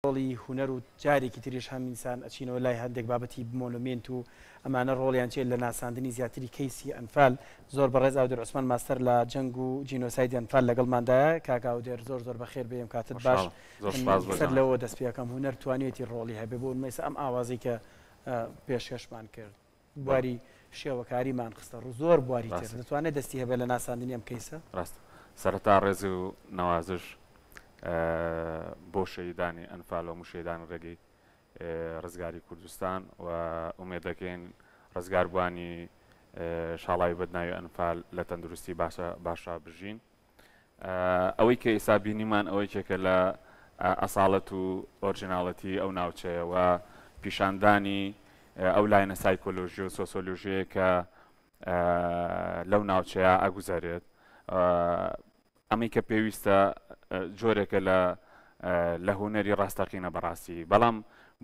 ڕۆڵی هونەر و جارێکی تریش هەم ئینسان ئەچینەوە لای هەندێک بابەتی مۆنۆمێنت و ئەمانە ڕۆڵیان چیە لە ناساندنی زیاتری کەیسی ئەنفال. زۆر بەڕێز ئاودێر عوسمان ماستەر لە جەنگ و جینۆسایدی ئەنفال لەگەڵماندایە. کاک ئاودێر زۆر زۆر بەخێر بێی ئەم کاتەت باش. خۆشحاڵم. زۆر من سوپاس بۆ یەکسەر جەنابت. لەوەوە دەست پێ ئەکەم هونەر توانیویەتی ڕۆڵی هەبێ بۆ نموونە ئێستا ئەم ئاوازەی کە پێشکەشمان کرد بواری شێوەکاریمان خستە ڕوو زۆر بواری تر دەتوانێت دەستی هەبێت لە ناساندنی ئەم کەیسە؟ ڕاستە. سەرەتا ڕێز و نەوازش بۆ شەهیدانی ئەنفال و هەموو شەهیدانی ڕێگەی ڕزگاری کوردستان و ئومێد دەکەین ڕزگاربووانی شاڵاوی بەدناوی ئەنفال لە تەندروستی باشە باشا بژین. ئەوەی کە ئیسا بینیمان ئەوە یەکێکە لە ئەساڵەت و ئۆرجیناڵەتی ئەو ناوچەیە و پیشاندانی ئەو لایەنە سایکۆلۆژی و سۆسۆلۆژیەیە کە لەو ناوچەیە ئەگوزەرێت. ئەمەی کە پێویستە جۆرێکە لە لە هونەری ڕاستەقینە بەڕاستی بەڵام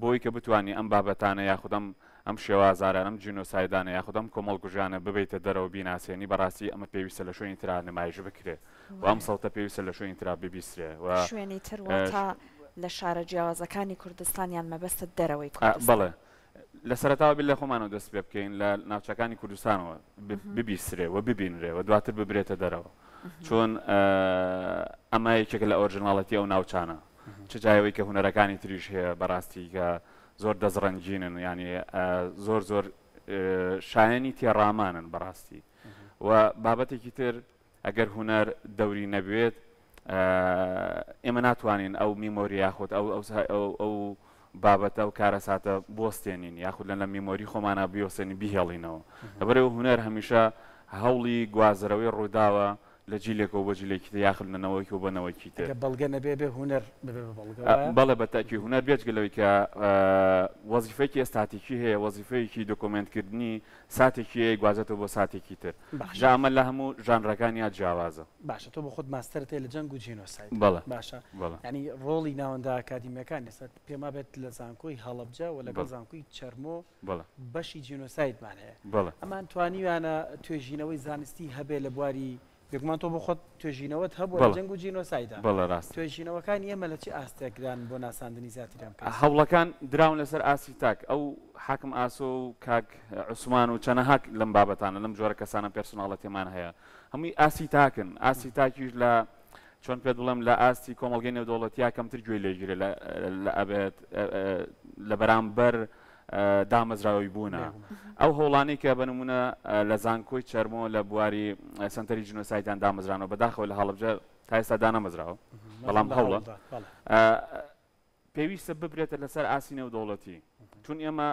بۆی کە بتانی ئەم بابەتانە یاخود ئەم ئەم شێوازارە ئەم جینۆسایدانە یاخود ئەم کۆمەڵکوژیانە ببەیتە دەرەوە بیناسێنی بەڕاستی ئەمە پێویستە لە شوێنی ترا نمایش بکرێ و ئەم سەوتە پێویستە لە شوێنی ترا ببیسترێ و شوێنی تر واتە لە شارە جیاوازەکانی کوردستان یان مەبەستت دەرەوەی کوردستان؟ بەڵێ لە سەرەتاوە بیر لە خۆمانەوە دەست پێ بکەین لە ناوچەکانی کوردستانەوە ببیسترێ و ببینرێ و دواتر ببرێتە دەرەوە چۆن ئەمە یەکێکە لە ئۆرجناڵەتی ئەو ناوچانە چ جایەوەی کە هونەرەکانی تریش هەیە بەڕاستی کە زۆر دەستڕەنگینن یعنی زۆر زۆر شایەنی تێڕامانن بەڕاستی و بابەتێکی تر ئەگەر هونەر دەوری نەبێت ئێمە ناتوانین ئەو میمۆری یاخود ئەو ئەو ئەو بابەتە و کارەساتە بوەستێنین یاخود لە لە میمۆری خۆمانە بیوەستێنین بیهێڵینەوە لەبەرئەوەی هونەر هەمیشە هەوڵی گوازەرەوەی ڕووداوە لە جیلێکەوە بۆ جیلێکی تر یاخود لە نەوەیەکەوە بۆ نەوەیەکی تر. ئەگەر بەڵگە نەبێ بێ هونەر ببێ بە بەڵگە وایە؟ بەڵێ بە تەئکید هونەر بێجگە لەوەی کە وەزیفەیەکی ئێستاتیکی هەیە وەزیفەیەکی دۆکۆمێنتکردنی ساتێکی هەیە گوازێتەوە بۆ ساتێکی تر باشە. جا ئەمە لە هەموو ژانرەکانیا جیاوازە. باشە تۆ بۆ خۆت ماستەرت هەیە لە جەنگ و جینۆساید بەڵێ باشە بەڵێ. یانی ڕۆڵی ناوەندە ئەکادیمیەکان ئێستا پێم وابێت لە زانکۆی هەڵەبجە و لەگەڵ زانکۆی چەرمۆ بەڵێ. بەشی جینۆسایدمان هەیە بەڵێ. ئەمان توانیویانە توێژینەوەی زانستی هەبێ لە بواری بێگومان تۆ بۆ خۆت توێژینەوەت هەبووە لە بەڵێ. جەنگ و جینۆسایدا بەڵێ ڕاستە. توێژینەوەکانی ئێمە لە چ ئاستێکدان بۆ ناساندنی زیاتری ئەم کەیسە؟ هەوڵەکان دراون لەسەر ئاستی تاک ئەو حاکم ئاسۆ و کاک عوسمان و چەنەها لەم بابەتانە لەم جۆرە کەسانە پێرسوناڵەتیمان هەیە هەمووی ئاستی تاکن ئاستی تاکیش لە چۆن پێت بڵێم لە ئاستی کۆمەڵگەی نێودەوڵەتیا کەمتر گوێی لێگیرێ لە ئەبێت لە بەرامبەر دامەزراوەی بوونە ئەو هەوڵانەی کە بە نمونە لە زانکۆی چەرمۆ لە بواری سنتەری جینۆسایدیان دامەزرانەوە بەداخەوە لە هەڵەبجە تا ئێستا دانەمەزراوە بەڵام هەوڵە پێویستە ببرێتە لەسەر ئاستی نێودەوڵەتی چون ئێمە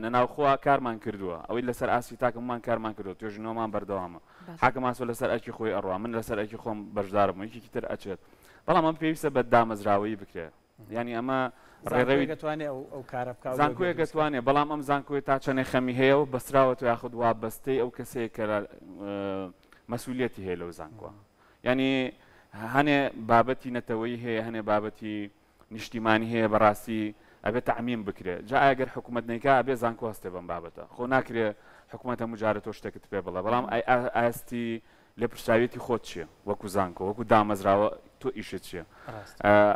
نەناوخوا کارمان کردووە ئەوەی لەسەر ئاستی تاکەمان کارمان کردو توێژینەوەمان بەردەوامە حاکم ئاسۆ لەسەر ئەرکی خۆی ئەڕوا من لەسەر ئەرکی خۆم بەشدارم و یەکێکی تر ئەچێت بەڵام ئەم پێویستە بە دامەزراوەیی بکرێت یانی ئەمە ڕێڕەوی زانکۆیەک ئەتوانێ ئەو کارە بکا و لۆبیە زانکۆیەک دروست بکا. ئەتوانێ بەڵام ئەم زانکۆیە تا چەندێ خەمی هەیە و بەستراوەتەوە یاخود وابەستەی ئەو کەسەیە کە مەسئولیەتی هەیە لەو زانکۆ یانی هەنێ بابەتی نەتەوەیی هەیە هەنێ بابەتی نیشتیمانی هەیە بەڕاستی ئەبێ تەعمیم بکرێ جا ئەگەر حکوومەت نیکا ئەبێ زانکۆ هەستێ بەم بابەتە خۆ ناکرێ حکوومەت هەموو جارە تۆ شتێکت پێ بڵێ بەڵام ئەی ئاستی لێپرسراویەتی خۆت چیە وەکو زانکۆ وەکو دامەزراوە تۆ ئیشت چیە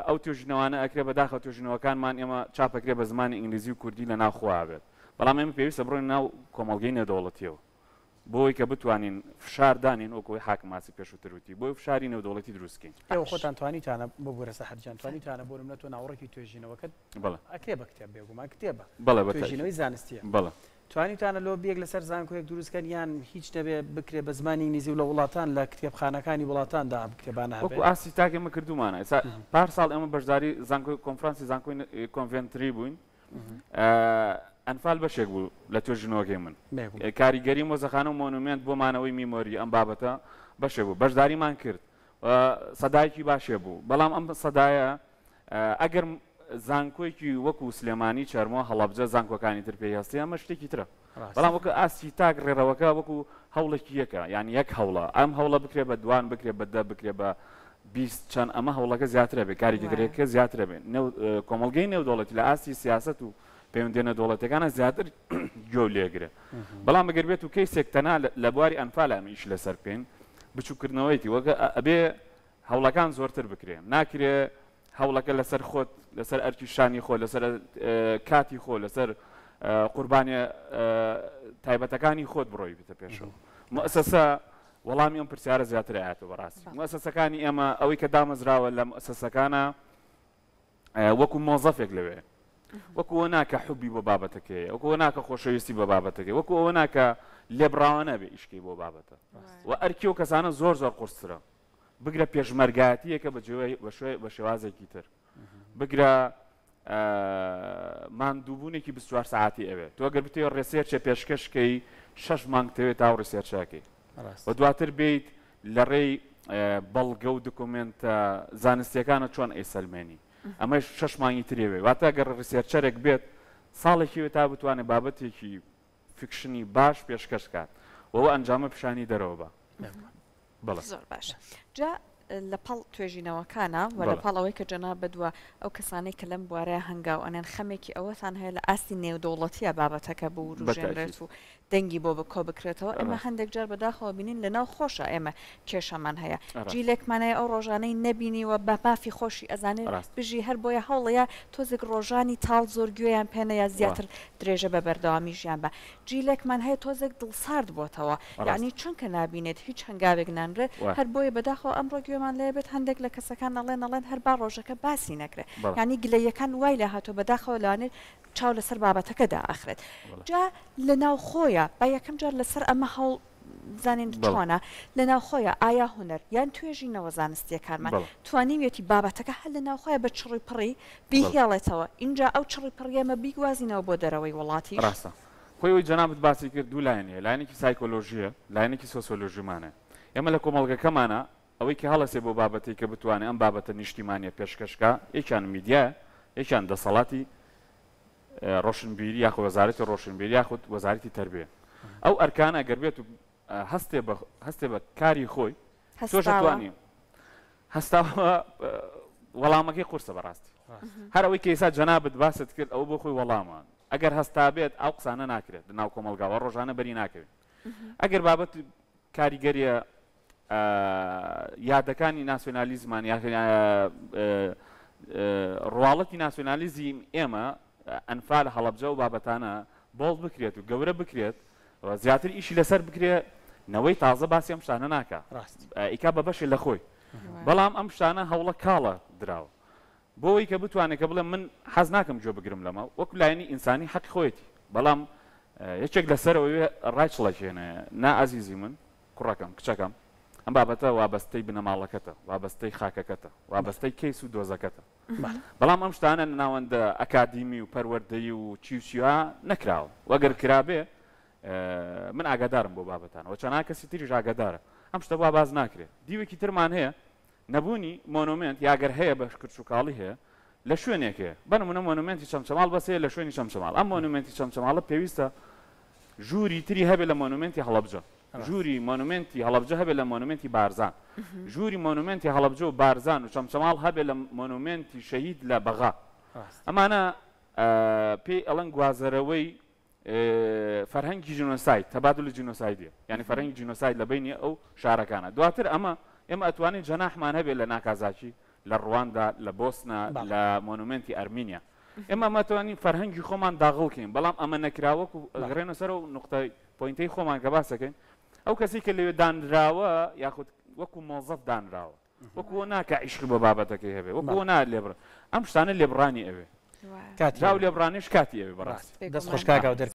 ئەو توێژینەوانە ئەکرێ بەداخەوە توێژینەوەکانمان ئێمە چاپ ئەکرێ بە زمانی ئینگلیزی و کوردی لە ناو خۆیا بێت بەڵام ئێمە پێویستە بڕۆین ناو کۆمەڵگەی نێودەوڵەتیەوە بۆی کە بتوانین فشار دانین وەکو ئەوەی حاکم ماسی پێشووتر وتی بۆی فشاری نێودەوڵەتی دروست کەین. ئێوە خۆتان توانیتانە ببورە سەحەر گیان توانیتانە بۆ نمونە تۆ ناوەڕۆکی توێژینەوەکەت بەڵێ. ئەکرێ بە کتێب بێگومان کتێبە بەڵێ بە تەئکید. توێژینەوەی زانستیە. بەڵێ. توانیوتانە لۆبیەک لەسەر زانکۆیەک دروست کەن یان هیچ نەبێ بکرێ بە زمانی ئینگلیزی و لە وڵاتان لە کتێبخانەکانی وڵاتاندا ئەم کتێبانە هەبێ؟ وەکو ئاستی تاک ئێمە کردوومانە ئێستا پار ساڵ ئێمە بەشداری زانکۆی کۆنفرانسی زانکۆی کۆنڤێنتری بووین ئەنفال بەشێک بوو لە توێژینەوەکەی من کاریگەری مۆزەخانە و مۆنومێنت بۆ مانەوەی میمۆری ئەم بابەتە بەشێک بوو بەشداریمان کرد سەدایەکی باشێ بوو بەڵام ئەم سەدایە ئەگەر زانکۆیەکی وەکو سلێمانی چەرمۆ هەڵەبجە زانکۆکانی تر پێی هەستی ئەمە شتێکی ترە بەڵام وەکو ئاستی تاک ڕێڕەوەکە وەکو هەوڵێکی یەکە یان یەک هەوڵە ئەم هەوڵە بکرێ بە دوان بکرێ بە دە بکرێ بە 20 چەند ئەمە هەوڵەکە زیاترە بێ کاریگەریەکە زیاترە بێ کۆمەڵگەی نێودەوڵەتی لە ئاستی سیاست و پەیوەندیە نێودەوڵەتیەکانە زیاتر گوێ لێگرێ بەڵام ئەگەر بێت و کەیسێک تەنها لە بواری ئەنفال ئەم ئیش لەسەر بکەین بچووکردنەوەیتی وەکە ئەبێ هەوڵەکان زۆرتر بکرێ ناکرێ. هەوڵەکە لەسەر خۆت، لەسەر ئەرکی شانی خۆت، لەسەر کاتی خۆ، لەسەر قوربانیە تایبەتەکانی خۆت بڕۆی بتە پێشەوە. موئەسەسە وەڵامی ئەم پرسیارە زیاتر ئاەتەوە بەڕاستی. موئەسەسەکانی ئێمە ئەوەی کە دامەزراوە لە موئەسەسەکانە وەکو مۆزەفێک لەوێ وەکو ئەوە ناکە حوبی بۆ بابەتەکەی وەکو ئەوە ناکە خۆشەویستی بە بابەتەکەی وەکو ئەوە ناکە لێبڕاوانە بێ ئیشکەی بۆ بابەتە و ئەرکی و کەسانە زۆر زۆر قورسترە بگرە پێشمەرگایەتیەکە بە جێوەی بە شێوازێکی تر بگرە ماندووبوونێکی 24 ساعتی ئەوێ تۆ گەر بتەوێت research ە پێشکەشکەی شەش مانگ تەوێت تا research ەکەی و دواتر بیت لە ڕێی بەڵگە و دکومێنتە زانستیەکانە چۆن ئەیسەلمێنی ئەمەش شەش مانگی ترێوێ واتە گەر researcher ێک بێت ساڵێکی وێ تا بتوانێت بابەتێکی fiction ی باش پێشکەش کات و ئەو ئەنجامە پیشانی دەرەوە بە. بەڵێ. زۆر باشە جا لە پاڵ توێژینەوەکانە و لە پاڵ ئەوەی کە جەنابت و ئەو کەسانەی کە لەم بوارەیە هەنگاو ئەنێن خەمێکی ئەوەتان هەیە لە ئاستی نێودەوڵەتیە بابەتەکە بوروژێنرێت و دەنگی بۆ کۆ بکرێتەوە ئێمە هەندێک جار بەداخەوە بینین لە ناو خۆشە ئێمە کێشەمان هەیە جیلێکمان هەیە ئەو ڕۆژانەی نەبینیوە بە مافی خۆشی ئەزانێ بژی هەر بۆیە هەوڵەیە تۆزێک ڕۆژانی تاڵ زۆر گوێیان پێ نەیا زیاتر درێژە بە بەردەوامی ژیان بە جیلێکمان هەیە تۆزێک دڵسارد بۆتەوە یەعنی چونکە نابینێت هیچ هەنگاوێک نانرێت هەر بۆیە بەداخەوە ئەمڕۆ گوێمان لێ بێت هەندێک لە کەسەکان ئەڵێن ئەڵێن هەر با ڕۆژەکە باسی نەکرێت یەعنی گلەییەکان وای لێ هاتووە بەداخەوە لەوانەیە چاو لەسەر بابەتەکە دائەخرێت جا لە ناوخۆیە با یەکەم جار لەسەر ئەمە هەوڵ بزانین چۆنە لە ناوخۆیە ئایا هونەر یان توێژینەوە زانستیەکانمان توانیویەتی بابەتەکە هەر لە ناوخۆیە بە چڕی پڕی بیهێڵێتەوە ئینجا ئەو چڕی پڕیەمە بیگوازینەوە بۆ دەرەوەی وڵاتیش؟ ڕاستە خۆی ئەوەی جەنابت باسی کرد دوو لایەنی هەیە لایەنێکی سایکۆلۆژییە لایەنێکی سۆسیۆلۆژیمانە ئێمە لە کۆمەڵگەکەمانە ئەوەی کە هەڵەسێ بۆ بابەتێک کە بتوانێ ئەم بابەتە نیشتیمانیە پێشکەش کا یەکیان میدیایە یەکیان دەسەڵاتی ڕۆشنبیری یاخود وەزارەتی ڕۆشنبیری یاخود وەزارەتی تەربیە ئەو ئەرکانە گەر بێت و هەستێ بە هەستێ بە کاری خۆی تۆش هەستاوە؟ ئەتوانی هەستاوە وەڵامەکەی قورسە بەڕاستی هەر ئەوەی کە ئێستا جەنابت باست کرد ئەوە بۆ خۆی وەڵامە ئەگەر هەستابێت ئەو قسانە ناکرێت لە ناو کۆمەڵگاوە ڕۆژانە بەری ناکەوین ئەگەر بابەت کاریگەریە یادەکانی ناسیۆنالیزمان یا ڕواڵەتی ناسیۆنالیزم ئێمە ئەنفال هەڵەبجە و بابەتانە bold بکرێت و گەورە بکرێت و زیاتر ئیشی لەسەر بکرێ نەوەی تازە باسی ئەم شتانە ناکا ئیکا بە بەشێ لە خۆی بەڵام ئەم شتانە هەوڵە کاڵە دراوە بۆ ئەوەی کە بتوانێت کە بڵێ من حەز ناکەم گوێ بگرم لەمە وەکو لایەنی ئینسانی حەقی خۆیەتی بەڵام یەکێک لەسەرەوەی ڕایچڵەکێنێ نا ئازیزی من کوڕەکەم، کچەکەم، ئەم بابەتە وابەستەی بنەماڵەکەتە، وابەستەی خاکەکەتە، وابەستەی کەیس و دۆزەکەتە. بەڵام ئەم شتانە لە ناوەندە ئەکادیمی و پەروەردەیی و چی و چیها نەکراوە و ئەگەر کرابێ من ئاگادارم بۆ بابەتانە و چەندان کەسی تریش ئاگادارە. ئەم شتە وا باس ناکرێ. دیوێکی ترمان هەیە نەبوونی مۆنۆمێنت یا گەر هەیە بە کرچوکاڵی هەیە لە شوێنێک هەیە. بە نموونە مۆنۆمێنتی چەمچەماڵ بەس هەیە لە شوێنی چەمچەماڵ. ئەم مۆنۆمێنتی چەمچەماڵە پێویستە ژووری تری هەبێ لە مۆنومێنتی هەڵەبجە، ژووری مۆنومێنتی هەڵەبجە هەبێ لە مۆنومێنتی بارزان، ژووری مۆنومێنتی هەڵەبجە و بارزان و چەمچەماڵ هەبێ لە مۆنومێنتی شەهید لە بەغا. ئەمانە پێی ئەڵێن گوازەرەوەی فەرهەنگی جینۆساید، تەبادلی جینۆسایدیە، یانی فەرهەنگی جینۆساید لە بەینی ئەو شارەکانە. دواتر ئەمە ئێمە ئەتوانین جەناحمان هەبێ لە ناکازاکی، لە ڕواندا، لە بۆسنە، لە مۆنومێنتی ئەرمینیا. ئێمە ئەمەتوانین فەرهەنگی خۆمان داغڵ کەین بەڵام ئەمە نەکرا وەکو گەڕێنە سەر ئەو نوقتەی point ەی خۆمان کە باس دەکەین ئەو کەسی کە لەوێ دانراوە یاخود وەکو مۆزەف دانراوە وەکو ئەوە ناکە عیشقی بۆ بابەتەکەی هەبێ وەکو ئەوە نا لێبڕ ئەم شتانە لێبڕانی ئەوێ کاتی جا و لێبڕانیش کاتی ئەوێ بەڕاستی. دەست خۆش کاک ئاودەر.